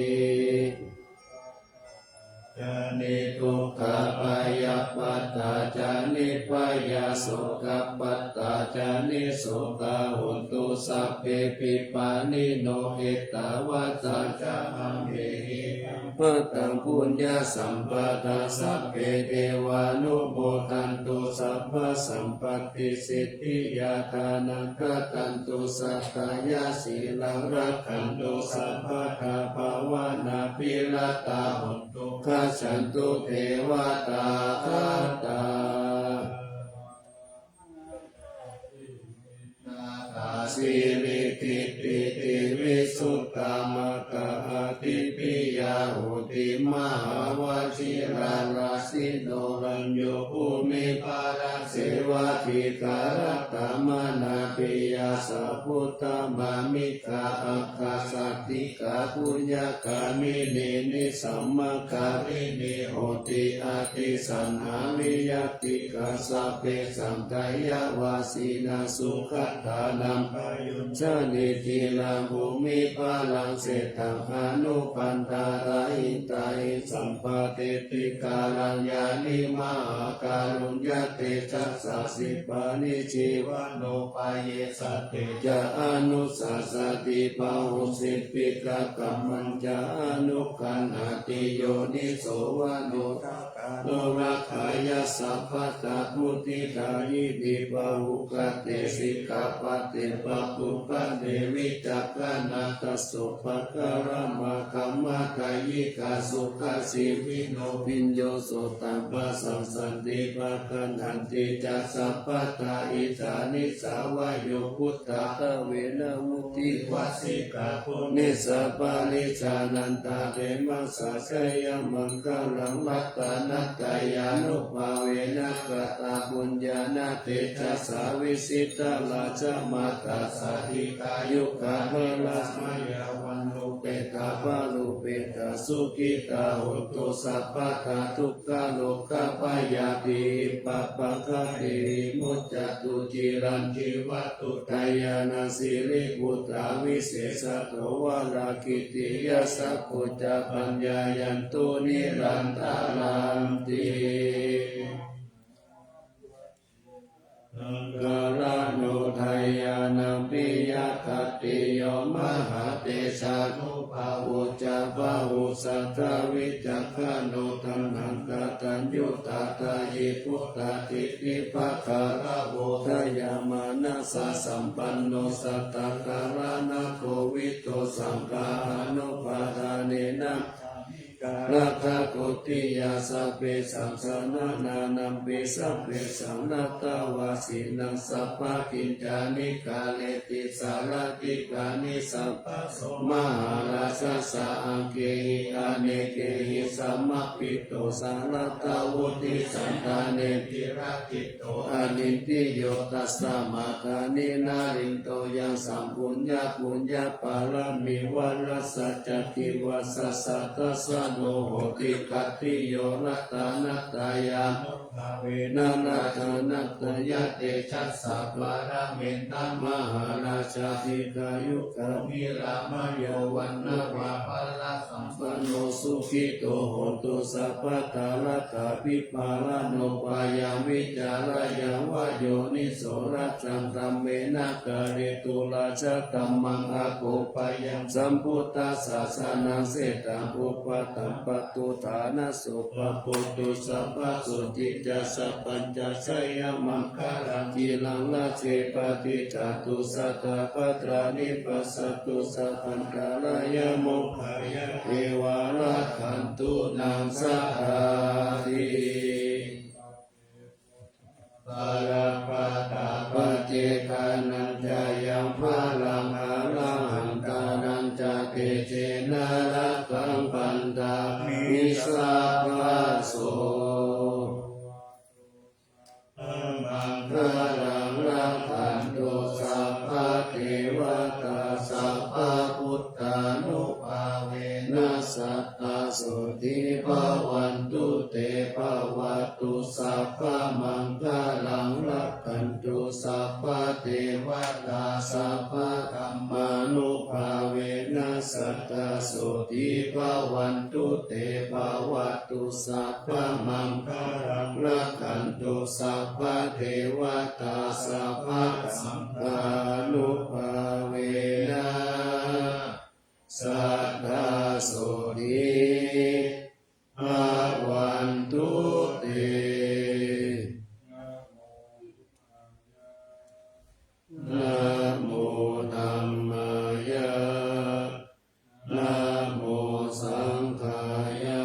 ca niddukkhā bhayappattā ca nibbhayā sokappattā ca nissokā hontu sabbepi pāṇino. Ettāvatā ca amhehi sambhataṃ puññasampadaṃ sabbe devānumodantu sabbasampattisiddhiyā. Dānaṃ dadantu saddhāya sīlaṃ rakkhantu sabbadā bhāvanābhiratā hontu gacchantu devatāgatā. Sīladiṭṭhidīvisuddhā maggāhaṭṭhipiyā hotu mahāvajirāsino. Rañño bhūmiparāsevā Gārāttamānā piyā sabbuttamāmikā, akāsaṭṭhikā puññagāminī nisammakāminī honti, atīsañhā viññātikā sabbe saṅkhāyavasena sugatānaṃ payuñjāni dhīraṃ bhūmipharaṃ seṭṭhaṃ anupaṇṇāta hitāya sampādi. Ṭhikāraññāni mahākāruññatejasā sipāni jīvaññūpaye satthe ca anussasati, bahū sipikakammañca anuggahāti yoniso mano kāro rakkhetti sabbadā. Vutthiṭṭhāyini pāhulagaṭṭhe sikkhāpade pāpūpade vicakkhaṇā dasupākāramā kammaṭṭhāyikā sukhajīvino bhiyyo sotthappasaṃ santi pāgaṇhanti ca sabbadā. Idāni ca vayo bhūtā sabbe nānattavaṇṇino pāṇino sabbā purisa parājānantarāyakā jayamaṅgalaṃ ratanattayānubhāvena katapuññāna tejasā vijitā rakkhamātā ca dīghāyukā balā mayā varuppetā baluppettha sukhitā hontu sabbadā. Dukkharogabhayā bhayappattidāni muccantu ciraṃ jīvatu dāyādā siribhūtā visesato varā kitiyā sakko ca paññāyantu nirantaranti. Maṅgalāno dāyādā piyadatthiyo mahātejānubhāvo ca bahū satthā vicakkhaṇo daṇhaṃ kataññutā dāyī buddhadiṭṭhibhāgarāmo dayāmanassasampanno sattā karaṇakovido saṅghānupādānena rakkhakoṭiyā sabbesaṃ saṇhānānaṃ pi sabbesaṃ natthavā sīlaṃ sabbā kiñcāni kāreti sārathikāni sabbaso mahārājassa aṅgehi anekehi samāhito sāratthavutti sandāne viratito anindriyo tasmā dāni narindo yaṃ sampuññā puññapāramī varassa ca divassassa dassano hoti khattiyo ratanattayānubhāvena ratanattayatejasā paramita mahārājā dīghāyukā nirāmayo vaṇṇaṃ vā balā sampanno sukhito hotu sabbadā. Laddhābhipālanubhāyaṃ vicarāya vā yoniso laddhaṃ dhammena kāretu rājadhammaṃ akoppayaṃ sambuddhasāsanaṃ seṭṭhaṃ uppādapatodānanso pāpūtu sabbasotthi ca sabbañca jayamaṅgalaṃ. Ciraṃ rājje patiṭṭhatu sadā bhaddāni passatu sabbantarāyamokkhaṃ yā devā rakkhantu naṃ sadāti. Balappattā paccekānañca yaṃ balaṃ arahantānañca tejena rakkhaṃ bandhāmi sabbaso. Maṅgalaṃ rakkhantu sabbadevatā sabbabuddhānubhāvena sadā sotthī bhavantu te. Bhavatu sabbamaṅgalaṃ rakkhantu sabbadevatā sabbadhammānubhāvena sadā sotthī bhavantu te. Bhavatu sabbamaṅgalaṃ rakkhantu sabbadevatā sabbasaṅghānubhāvena sadā sotthī bhavantu te. Namo dhammāya. Namo saṅghāya.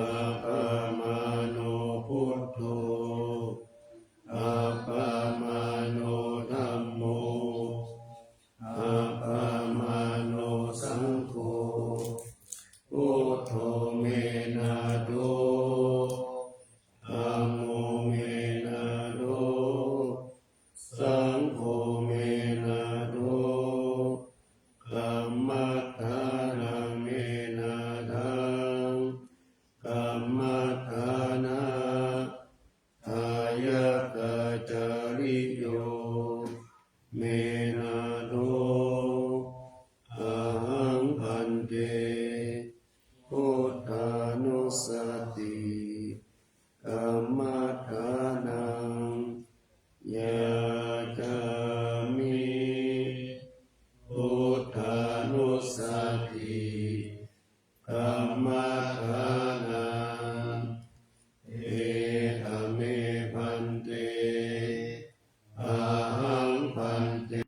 Appamāṇo buddho. Appamāṇo dhammo. Appamāṇo saṅgho. Buddho me nātho. Dhammo me nātho. Yācāmiyo me nātho, ahaṃ bhante buddhānussati kammaṭṭhānaṃ yācāmi. Buddhānussati kammaṭṭhānaṃ. Etha me bhante, ahaṃ bhante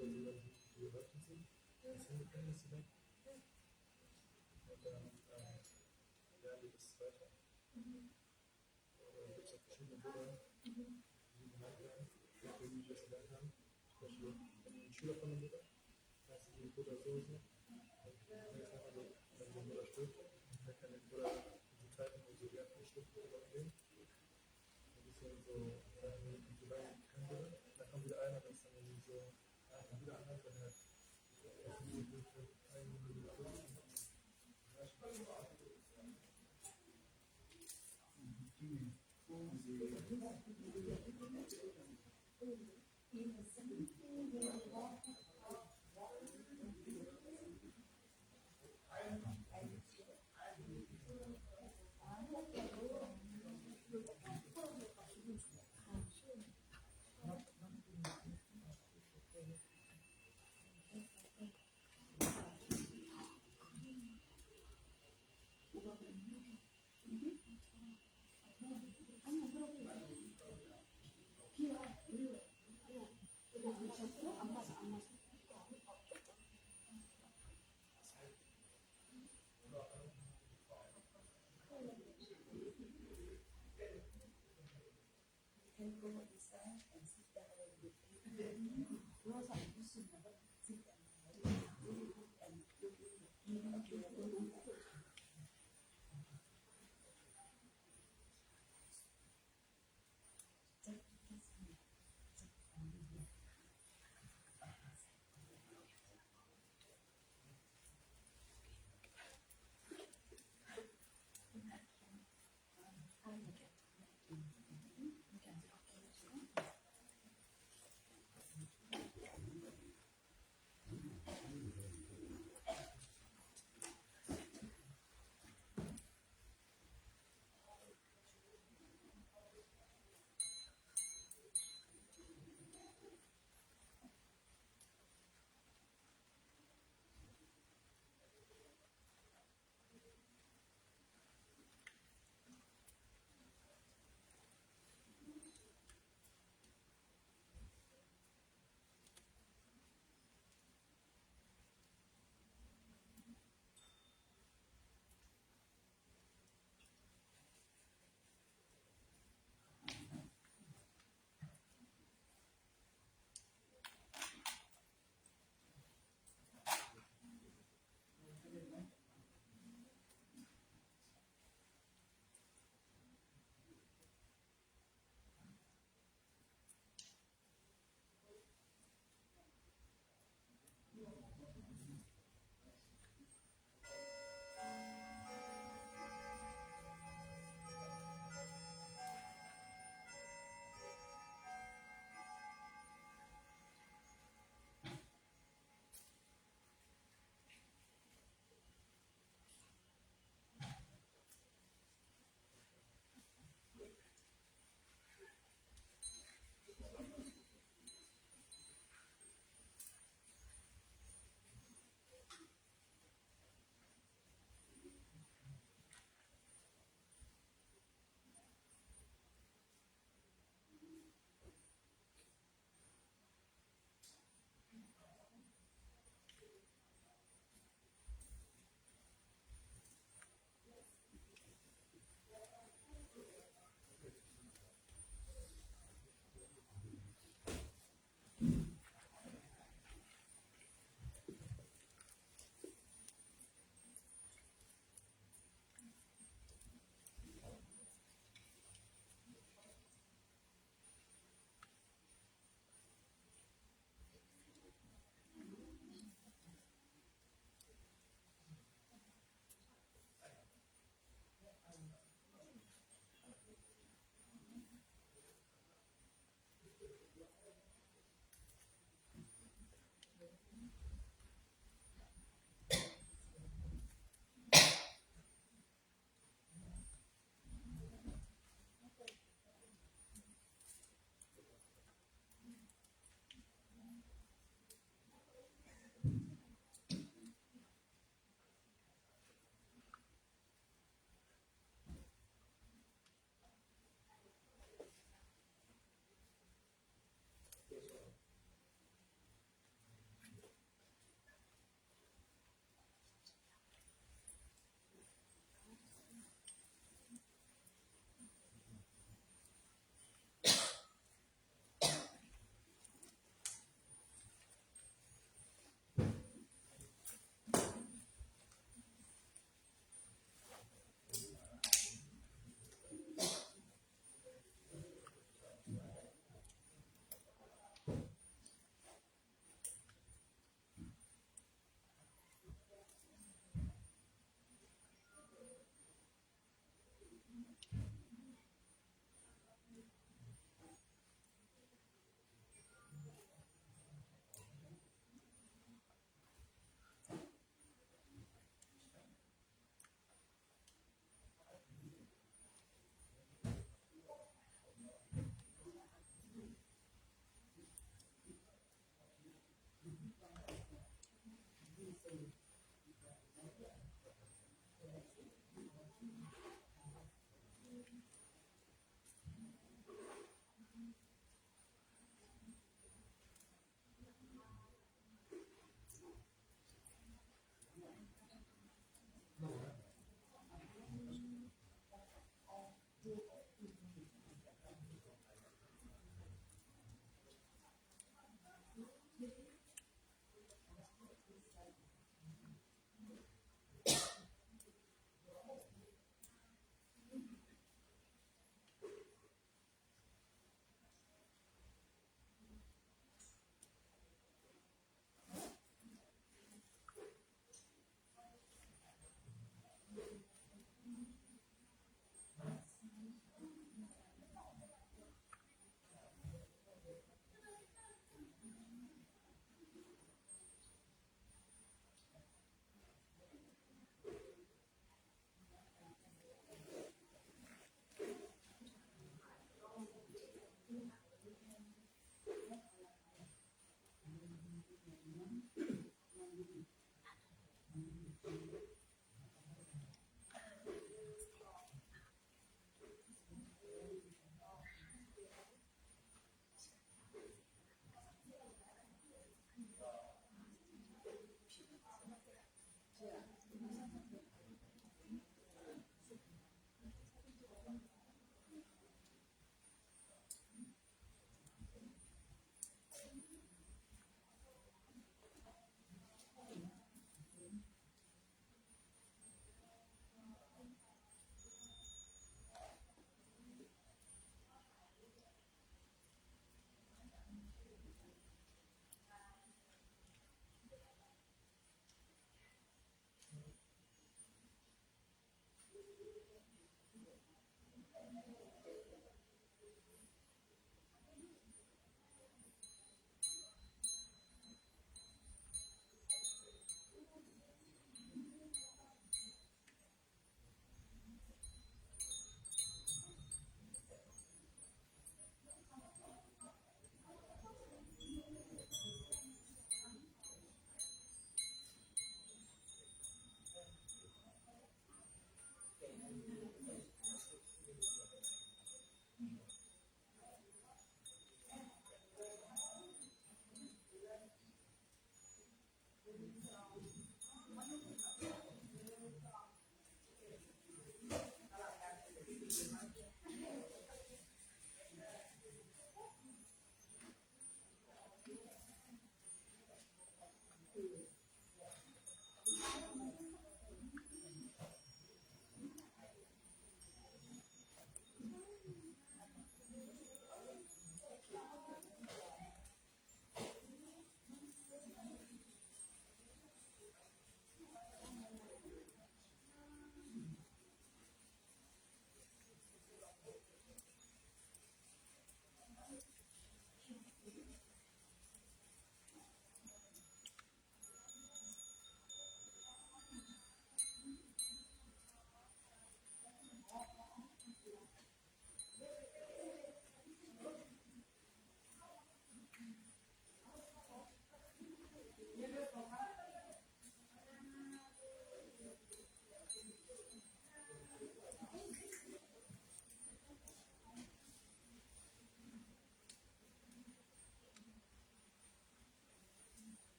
Wenn die dann die Öffnung sind, das Handy kann das direkt. Und dann, ähm, lernen die das weiter. Und dann gibt es auch verschiedene Buddha, die genannt werden, die das gelernt haben. Zum Beispiel ein Schüler von einem Buddha, heißt irgendwie Buddha so und so. Und der ist einfach so, wenn so ein Buddha stirbt, dann kann der Buddha diese Zeit in so die Öffnungsstunden übernehmen. Ein bisschen so, ähm, so lange kein Buddha. Dann kommt wieder einer, das ist dann irgendwie so, ja, wieder anders, dann halt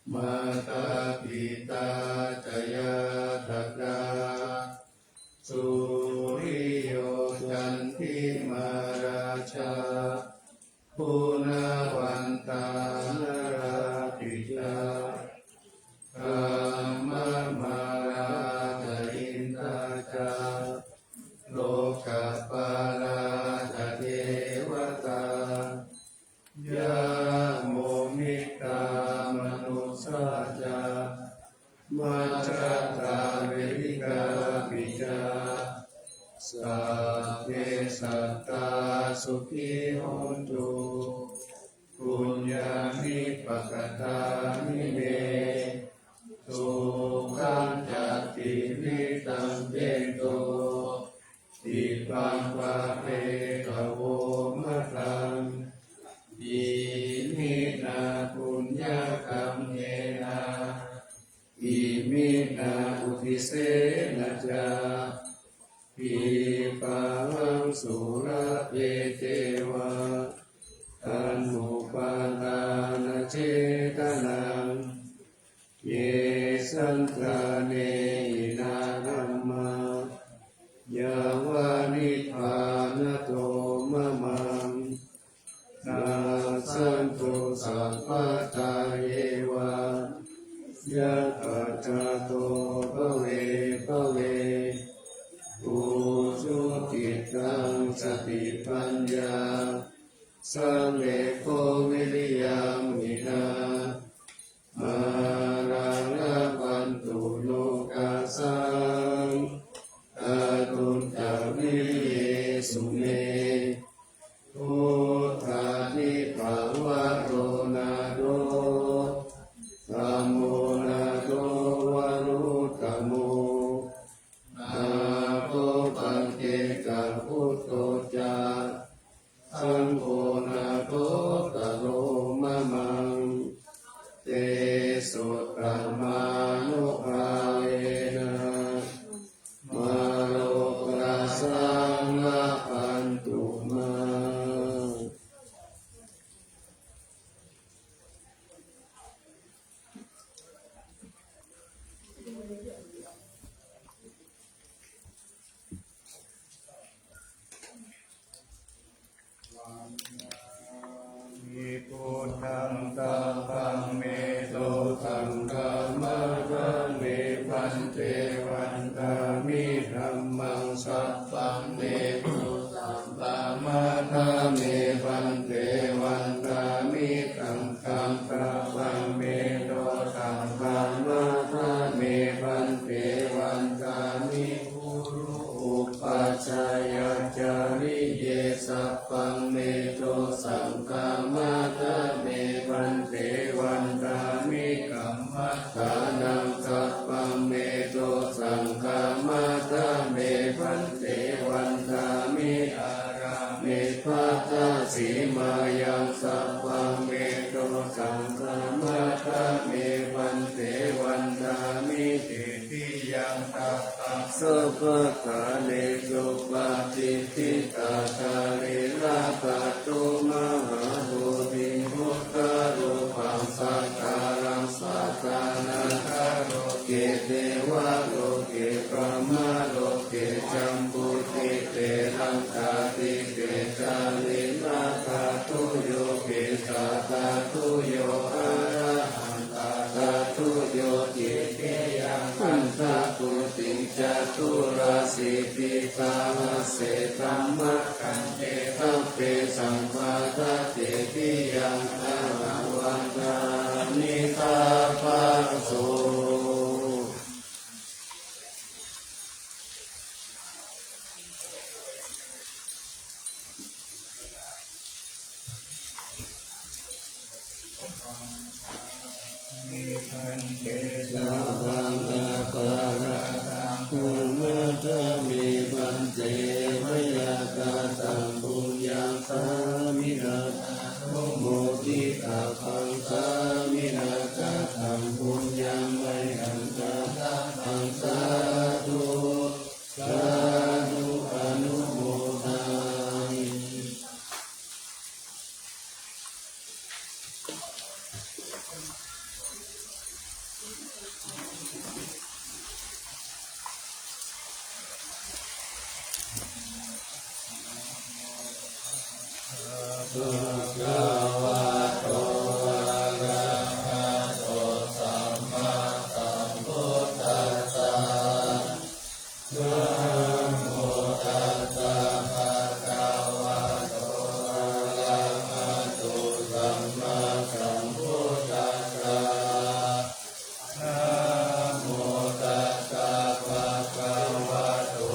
Mātā pitā ca ñātakā, suriyo candimā rājā, guṇavantā narāpi ca, brahmamārā ca indā ca, lokapālā ca devatā, yamo mittā manussā ca, majjhattā verikāpi ca, sabbe sattā sukhī hontu, puññāni pakatāni me, sukhañca tividhaṃ dentu, khippaṃ pāpetha vomataṃ. Iminā puññakammena, iminā uddisena ca, khippāhaṃ sulabhe ceva, taṇhupādānachedanaṃ. Ye santāne hinā dhammā, yāva nibbānato mamaṃ, nassantu sabbadā yeva, yattha jāto bhave bhave. Ujucittaṃ satipaññā, sallekho viriyamhinā, mārā labhantu nokāsaṃ, kātuñca viriyesu me. Uddhādipavaro nātho, dhammo nātho varuttamo, nātho paccekabuddho ca, saṅgho nāthottaro mamaṃ. Tesottamānubhāvena, mārokāsaṃ labhantu mā. Vandāmi buddhaṃ sabbaṃ me dosaṃ khamatha me bhante. Vandāmi dhammaṃ sabbaṃ me dosaṃ khamatha me bhante. Vandāmi saṅghaṃ sabbaṃ me dosaṃ khamatha me bhante. Vandāmi guru upajjhāyācariye sabbaṃ me dosaṃ khamatha me bhante. Vandāmi kammaṭṭhānaṃ sabbaṃ me dosaṃ khamatha me bhante. Vandāmi ārāme bhaddasīmāyaṃ sabbaṃ me dosaṃ khamatha me bhante. Vandāmi cetiyaṃ sabbaṃ sabbaṭṭhānesu patiṭṭhitā sārīrikadhātu mahābodhiṃ buddharūpaṃ sakkāraṃ sadā nāgaloke devaloke brahmaloke jambudīpe laṅkādīpe sārīrikadhātuyo kesādhātuyo arahan tadhātuyo cetiyaṃ antakkhuṭṭhiṃ caturāsītisahassadhammakkhandhe sabbesaṃ paṭṭhacetiyaṃ ahaṃ vandāmi sabbaso. Sabbaṃ aparādhaṃ khamatha me bhante, mayā kataṃ puññaṃ sāminā anumoditabbaṃ, sāminā kataṃ puññaṃ mayhaṃ dātabbaṃ, sādhu sādhu anumodāmi. Bhagavato arahato sammāsambuddhassa. Namo tassa bhagavato arahato sammāsambuddhassa. Namo tassa bhagavato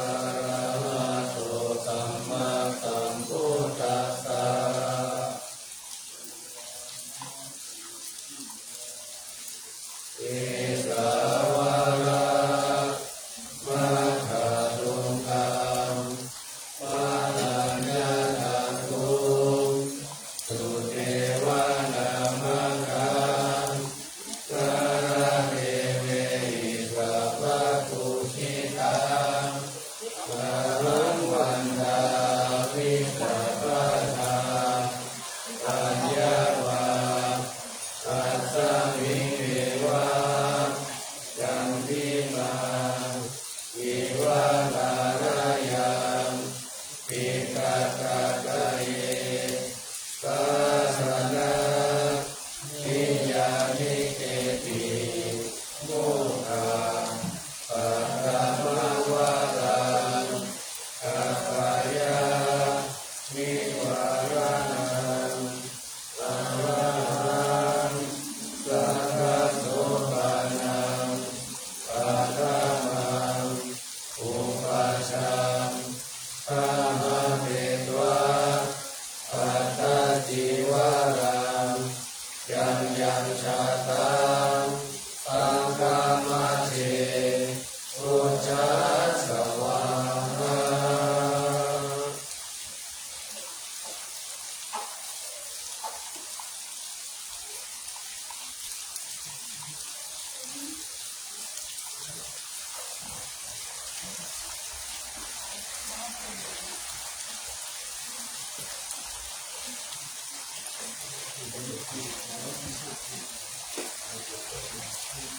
arahato sammāsambuddhassa. Kesavara makkhatundam paranidhatuṃ sudevanam makkhathaladevehi sabbabuddhitaṃ. Taṃ vandāmi sabbadā paññāva tasmiṃ eva candimā iva tharayaṃ ittha kātaye. Dassanāni yāni keci mukhā paṭhamavaraṃ kappayānivāraṇaṃ arahaṃ saṅghasopanam paṭhamaṃ upajjhaṃ samāpetvā pattacīvaram yaṃ yaṃ jātaṃ saṅghamajjhe pūjā svāhā.